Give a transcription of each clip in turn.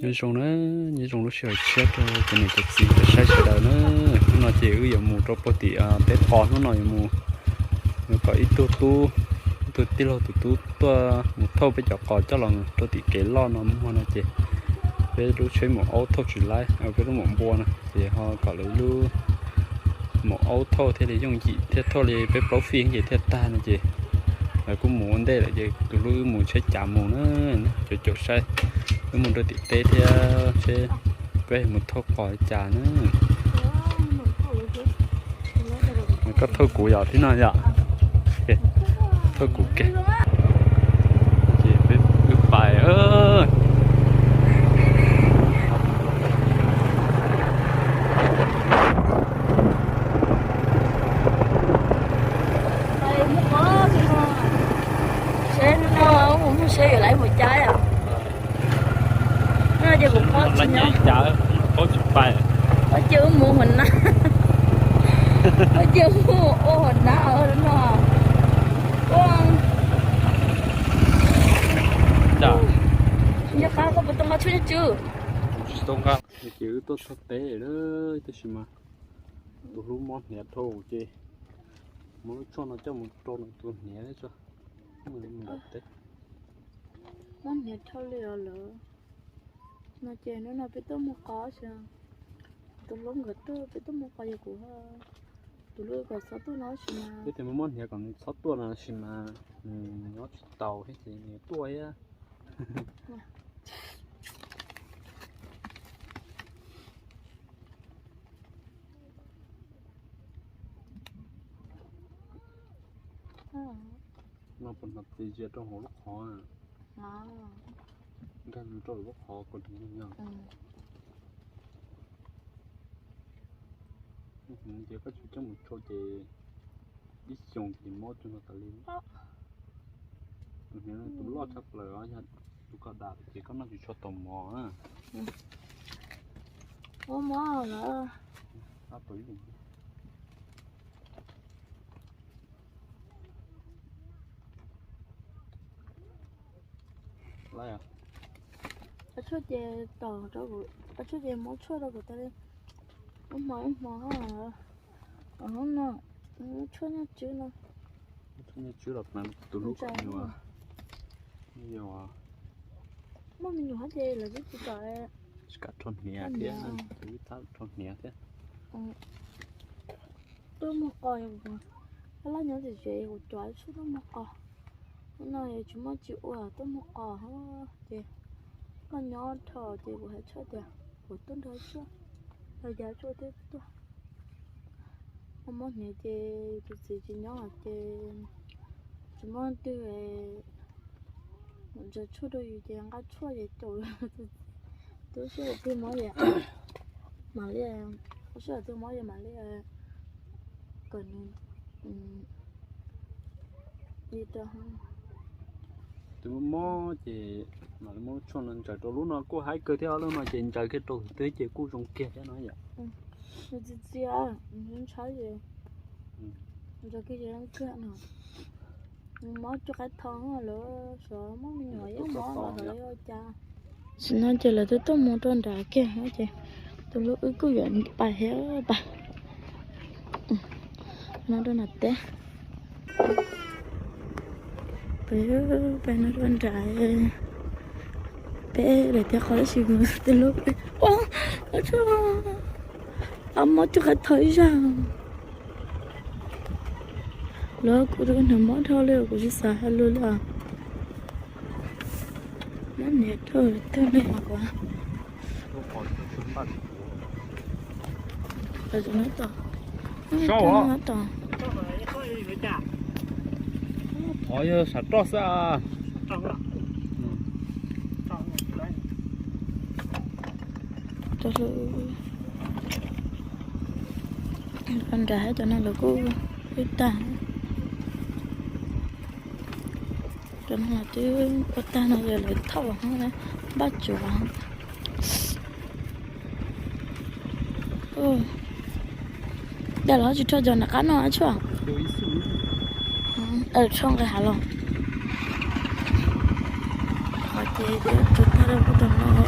Nyob zoo na, nyob zoo lub sij hawm tshiab rau cov niam cov txiv cov saib sawv daws na. Hnub no ces wb yuav mus rau puag tim teb qos, hnub no yuav mus, yuav kom ib tug tub, ib tug tij laug tus tub tuaj mus thauj peb cov qos coj los rau tim kev loj no muag no ces peb lub tsheb maum aub thauj tsis laib, peb lub maum npua no ces ho kom lawv lub maum aub thauj thiaj li yooj yim thiab thauj li peb plaub fij ces thiaj tag no ces lawv kuj mus ua ntej lawm ces tus hlub wb mus tsheb cav mus na, caum caum saib wb mus rau tim teb thiab seb peb mus thauj qos li cas na. Koj thauj kuv yom, thib no yom. Thauj kuv kiag. Ces peb wb pais. Seb hnub no wb mus muag seb yuav laiv mus caij os. No ces kuv paub tsis nyob, paub tsis pais, paub cia wb mus hauv nab, paub cia wb mus ua hauv nab no. Nco qab koj puas tau nqa tshuaj nyob tswb? Tsis tau nqa, ces wb tuaj txog teb lawm tab sis mas tus hlub mob hniav dhau ces muab lub tshuaj no coj mus rau nws tus hniav thiab tso. Mob hniav dhau li os lawm. No ces hnub no peb tuaj muag qos tab sis tus hlub nkawd tuaj, peb tuaj muag qos yog kuv, tus hlub kom txhob tuaj no tab sis mas peb tias muab mob hniav kom nws txhob tuaj no tab sis mas nws nyob tsis taus thiab ces nws tuaj thiab. No puas hnov txiv zias rau hauv lub qhov? Nkag mus rau lub qhov kom yog. Ces koj tsis coj mus tshuaj ces ib xyoos ces mob cuag no tas li. Tus hniav tus loj tshaj plaws yog tus koj dam ces koj noj tsis tshua tau mov na. Mob mob lawm. Tshuaj ces tom rau kuv, tshuaj ces muab tshuaj rau kuv tas li. Ib hmo ib hmo, hnub no tshuaj nyob tswb no. Tshuaj nyob tswb los tus hlub kom nyuam. Muaj me nyuam ces lawv twb tsis kam, tsis kam rho hniav thiab, twb thab rho hniav thiab. Tuaj muag qos, koj laj nyob tsis tsev kuv cov tshuaj tuaj muag qos. Hnub no tsis muaj tsis ua tuaj muag qos ces koj nyob dhau ces kuv hais tshuaj tias kuv tuaj nrog tshuaj, los yav tshuaj twb tuaj. Mob hniav ces tus txiv tsis nyob ces tsis muaj leej twg mus ntsaws tshuaj rau yus ces nqa tshuaj ces caum tus txiv. Twb sij hawm twg mob ces mam li, twb sij hawm twg mob ces mam li kom nws li rau. Twb mob ces mam li muab tshuaj no ntsaws rau. Lub no kuj haib kawg thiab, lub no ces ntsaws kiag rau twg ces kuj zoo kiag thiab no yom. Nws txias txias, nws ntshai ces ntsaws kiag ces zoo kiag no. Nws mob cuag qaib tho lawm, xyov muaj me nyuam yeej mob los lawv ua cas. Tam sim no ces lawv twb tuaj mus rau nram kiag no ces tus hlub wb kuj yuav pais thiab pais no rau nram teb. Peb, peb no rau nram, peb daim tiab qhov tab sis kuv tus hlub, ua, mob cuag qaib tho ib zaug. Lawv kuv tus hniav mob dhau li kuv tsis xav hais lus li os. Mob hniav dhau tag li os kuv. Lawv tus no tom, tom, thov yog sam roj xwb. Cov hlub nram cov no lawv kuj ib tag. Cov no twb ua tag no yog lawv thauj npaj tsuav. Dab los tsis rho cov nram qab no tshuaj. Rho nqe hav los. Qhov ces tsuav tag rau kuv tom no.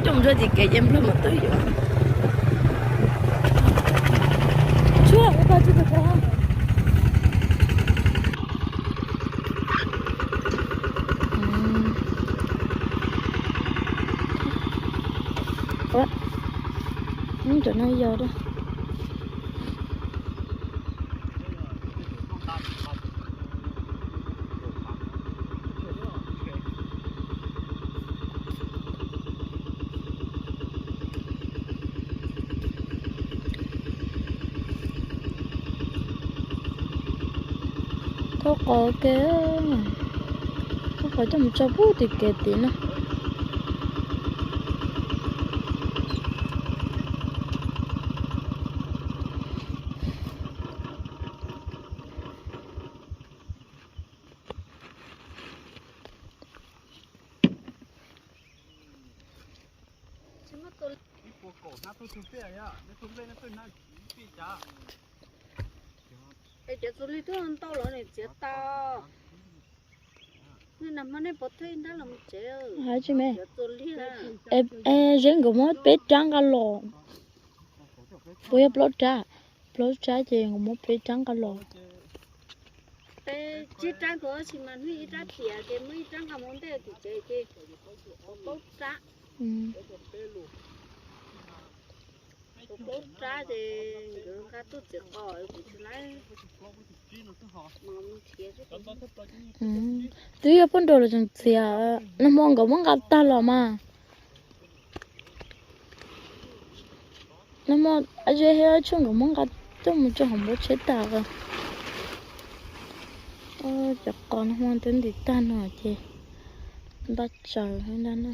Coj mus txog tim kev ces nplog mus twb yuav. Tshuav ua pag tsis tau. Ua, ub, cov no yog da. Thauj qos ke, thauj qos coj mus tso pub tim kev tid na. Es cov txuas lig twb ntau los nws txiav tau. Nej nag hmo nej puas thawj ib nrab los tsev? Cov txuas lig na. Zeb nkawd muab peb rab nqa los. Puas yog plaub rab? Plaub rab ces nkawd muab peb rab nqa los. Peb tsib rab kuv tab sis mas hnub ib rab tiam ces muab ib rab nqa mus ntej tim tsev ces plaub rab. Plaub rab ces nkawd nqa tuaj txiav qos kuv tsis laib. Twb yog poj nrog los tseem txiav, nag hmo nkawd muab nqa tag los mas. Nag hmo zeb thiab tshuaj nkawd muab nqa coj mus rau hauv npoo tsheb tas os. Cov qos nag hmo twb ntim tag no ces npaj tsaws ntag na.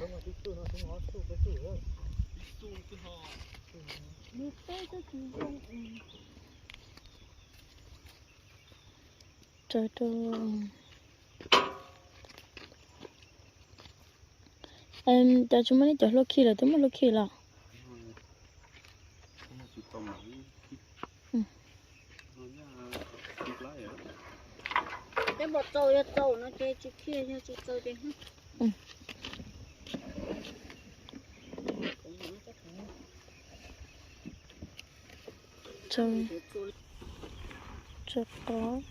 Tsaws rau. Em, cov tsis muaj nej cov hlua khi lawm, twb muaj hlua khi los? Cov npam txaus yog txaus no ces tsis khi, yog tsis txaus ces tso, tso qos.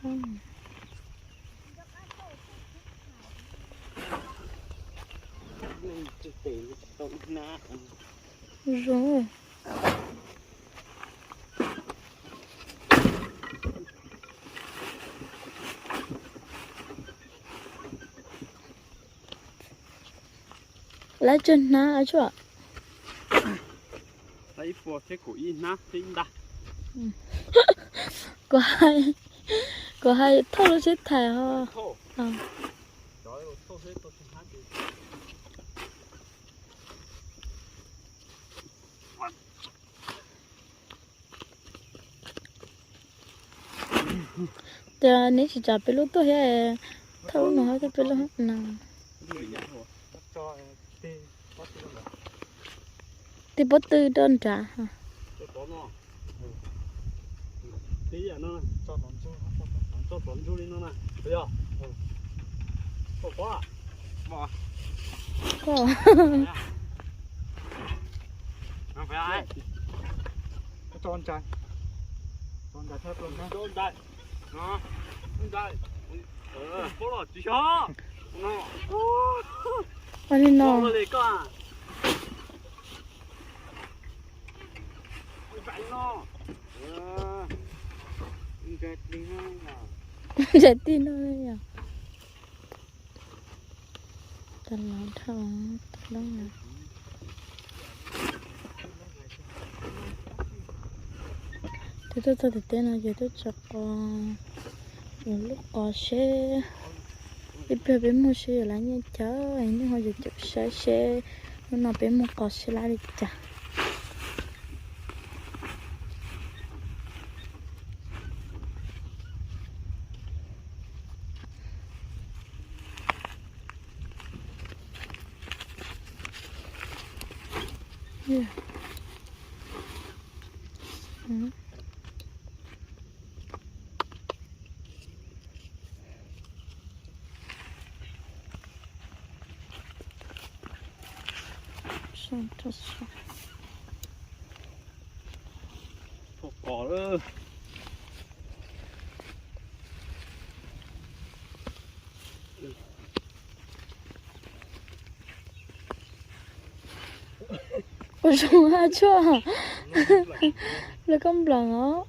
Zoo. Lawv tsawg hnab a Tshuaj? Lawv ib puas thiab kuv ib hnab thiab ib nta. Kuv hais, kuv hais thauj lub tsheb thais ho. Tias neb tsis tsam peb lub tuaj thiab, thauj lub no thiab peb lub no. Tej pob tw rau nrad. Ua li no. Ntsais tig no yog. Tas los dhau tas loob na. Ces tuaj txog tim teb no ces tuaj tso qos, yuav lub qos seb ib pliag peb muag seb yuav lab nyiaj cas, nej ho yuav caum saib seb hnub no peb muag qos seb lab li cas. Ua zoo ha tshuaj, lawv koj nplam os.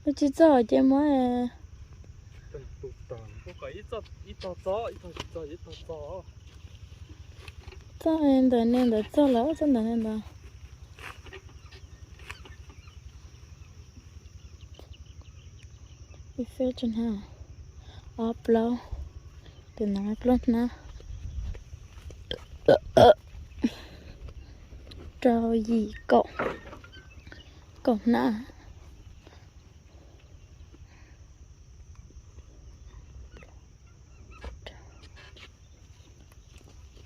Lawv tsis txog ces muab. Txog ntawm niag ntawd txog lawm, txog ntawm niag ntawd. Ib feeb tsis hnab, ob plaub, tus no plaub hnab, rau yim kaum, kaum hnab.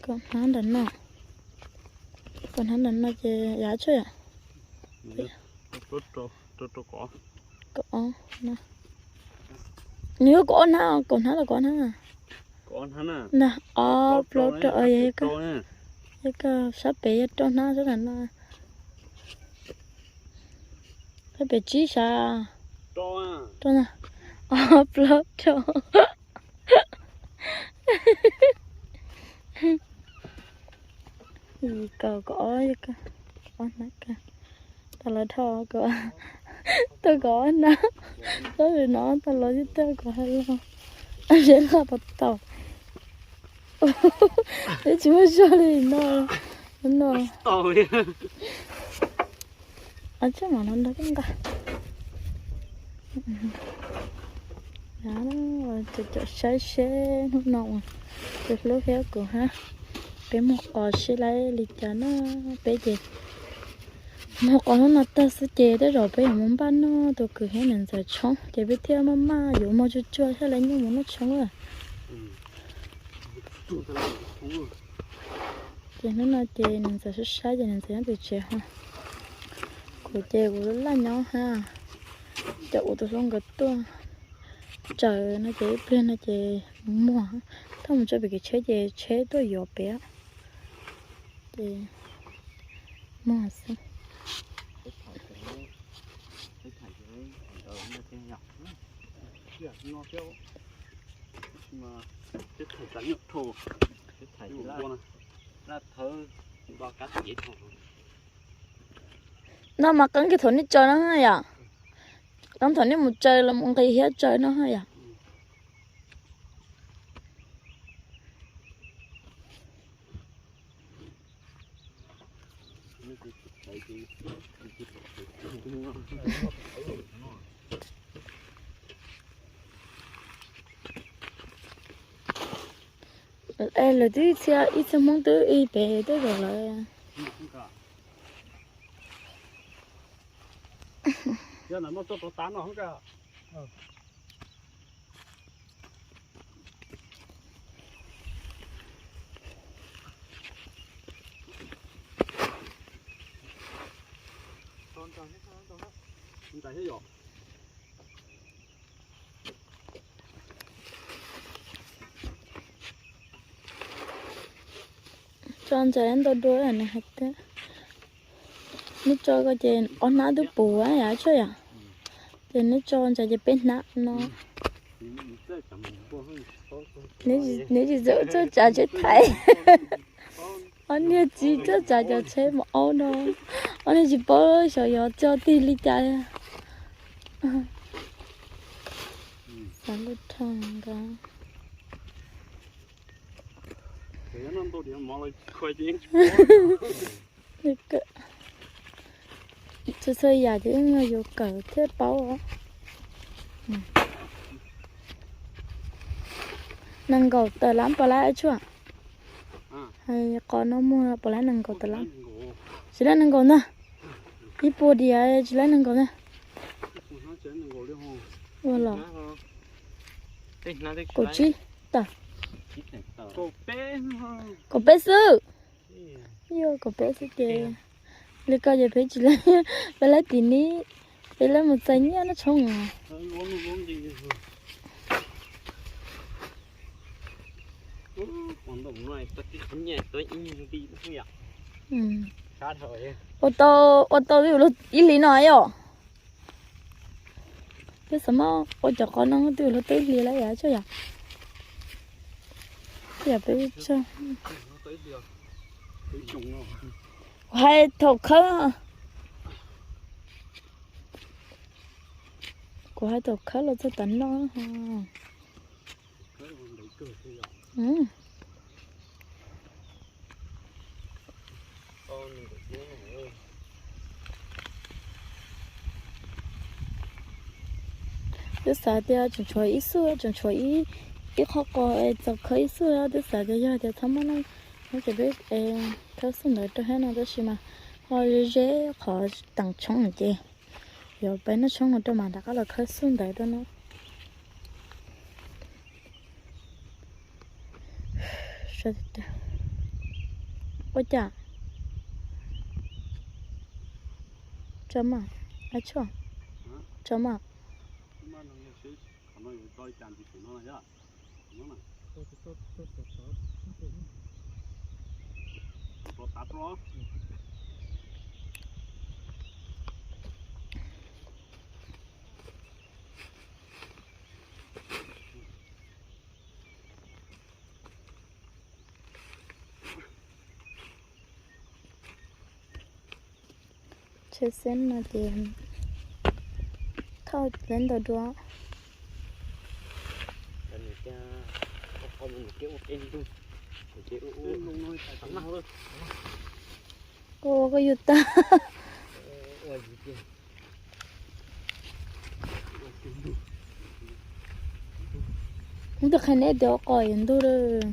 Kaum hnab ntawm no, kaum hnab ntawm no ces yav tshuaj yom. Kaum ob, nws yog kaum ob hnab, kaum hnab los kaum ob hnab. Ntag, ob plaub rau, yog koj sab pem yog rau hnab sab ntawm no. Sab pem tsib sab, rau ntag, ob plaub rau. Yim kaum kaum ob, ob hnab kawg. Tau los dhau, tau kaum ob hnab, tab sis no tau los twb tau kaum ha lo, zeb loj puas tau. Twb tsis muaj zog li no, no. Ab, tsam mam no nrog koj nqa. Caum saib seb hnub no tus hlub thiab kuv hab, peb muag qos sib laib li cas na. Peb ces muag qos hnub no tag xwb ces tej zaum peb yuav mus npaj noj tus kwv thiab niam ntxawm tshoob ces peb thiaj maj maj yuav muag tsuag tsuag thiaj li nyuaj mus noj tshoob lawm. Ces hnub no ces niam ntxawm sab sab ces niam ntxawm nyob tim tsev ho. Kuv ces kuv laj nyob hab, cov kuv tus hlub nkawd tuaj tsaws no ces ib pliag no ces mus muag, thauj mus tso pem kev tsheb ces tsheb tuaj yuav pem. Ces muag xwb. No mas qee kiag thaum nej tsaws no yom. Qee thaum nej mus tsaws los mus nqis thiab tsaws no yom. Es lawv twb txhia ib txhia Hmoob twb ib pem tej zaum lawm. Tso ntses ntau dua nws hais tias, neb tso ko ces ob hnab twb puv yam tshuaj yom, ces neb tso ntses ces peb hnab no. Neb tsis txawj txawj tsav tsheb thaiv. Ob niag txiv txawj tsav cov tsheb mus aub no, ob niag tsis paub xyov yuav tso tig li cas. Xav lub rhoj nka. Txhua txhua yam ces yeej yog yus kawm thiaj paub. Nees nkaum tawm lab puas lab tshuaj? Hais qhov no muag puas lab nees nkaum tawm lab? Tsis lab nees nkaum ntag. Ib puas diam tsis lab nees nkaum ntag. Ua los kaum tsib tawm. Kaum peb xwb. Yog kaum peb xwb ces li ko ces peb tsis lab, peb lab tim neb, peb lab mus txais nyiaj noj tshoob os. Ua tau, ua tau twb yuav luag ib hlis no yom. Twb xav muab ua cov qos no twb yuav luag tau ib hlis lawm yom, tshuav yom. Kuv hais thaum khawb, kuv hais thaum khawb los txog tav no. Twb xav tias tseem tshuav ib xub, tseem tshuav ib, ib qho qos txaus khawb ib xub, twb xav tias yog tias txhob muab no, no ces peb khawb xub ntawd rau thiab no, tab sis mas ho ze ze qhov teem tshoob ces yuav peb noj tshoob no rau mas rov qab los khawb xub ntawd rau no. Ua cas? Tso mas, a tshuaj, tso mas. Tsheb xeeb no ces thauj lawv ntau dua. Ua koj yug tag. Kuv twb qhia neb tias ua qos yuav ntug lawm.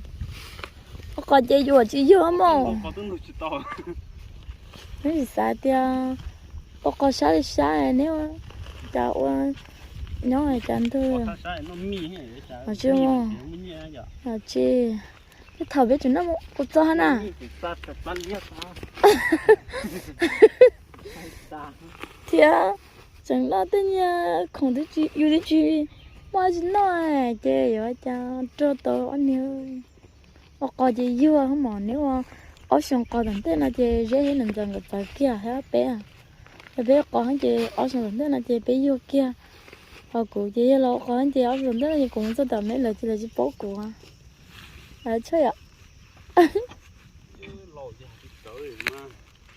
Ua qos ces yuam tsis yog mos. Neb tsis xav tias ua qos sab li sab neb cas ua nyob cas ntug. Tsis, tsis, thaum peb tseem noj kuv txog na. Thiab tseem noj tej niag khoom twb tsis, yus twb tsis muaj tsis noj ces yuav cas rog tau ob niag. Ua qos ces yuag mos, neb ua ob xyoo qos tom ntej no ces zeb thiab niam ntxawm nkawd txawv kiag thiab peb. Yog peb ua qos ces ob xyoo tom ntej no ces peb yuag kiag. Ho kuv ces yog los ua qos ces ob xyoo tom ntej no ces kuv mus txog tom meb lawv ces lawv tsis paub kuv. Tshuaj yom.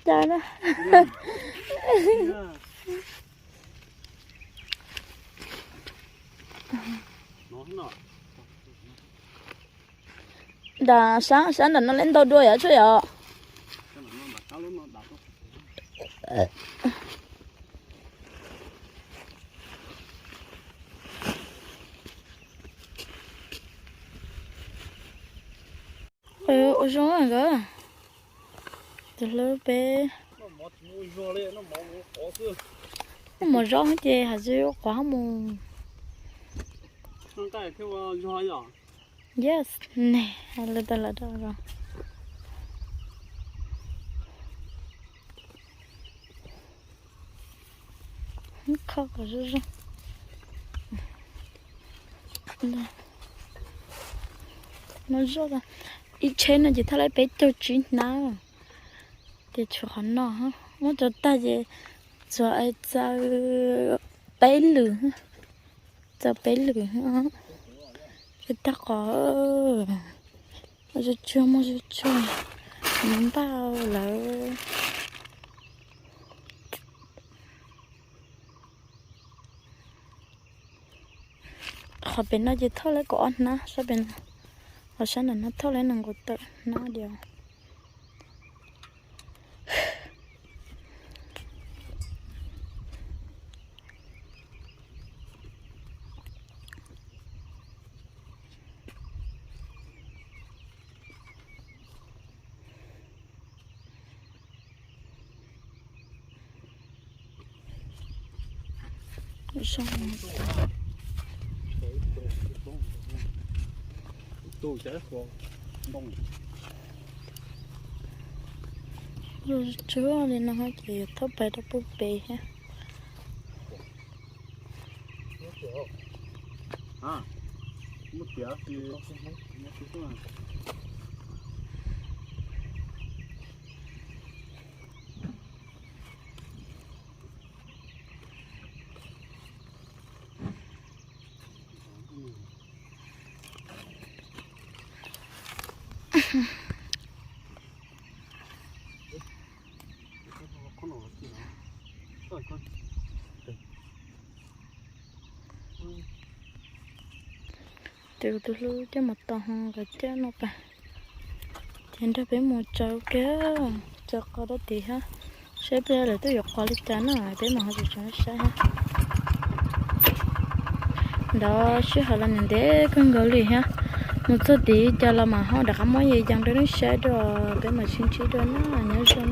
Cas na. Nram sab, sab nram no lawv ntau dua yom, tshuaj yom. Ua zoo nkawd. Tus hlub peb. Noj mov zaub ces hais tsis ua qos mus. Yes, ne, lawv tau lawm. Kho kom zoo zoo. No zoj, ib tsheb no ces thauj laib peb caug tsib hnab, ces tshuav qhov no, muab rau tag ces txuas txaws peb lwm, txaws peb lwm, ces tag qos. Zuj tsuag muaj zuj tsuag, npaj lawm. Qhov pem no ces thauj laib kaum ob hnab, sab pem, qhov sab nram no thauj laib nees nkaum tawm hnab diam. Tsuag li no ces yuav thauj pais rau pub pem thiab. Ces kuv tus hlub coj mus tos ho nkawd coj no pas. Ces nrog peb mus tsaws kiag, tsaws qos rau tid thiab, saib peb lawv twb yuav qos li cas na, peb mam ho tsaws saib thiab. Ntawd sij hawm los ntev kawg nkaus li thiab, mus txog tid cas los mam ho rov qab muab yees rau nej saib dua, peb mam sib ntsib dua na, nyob zoo.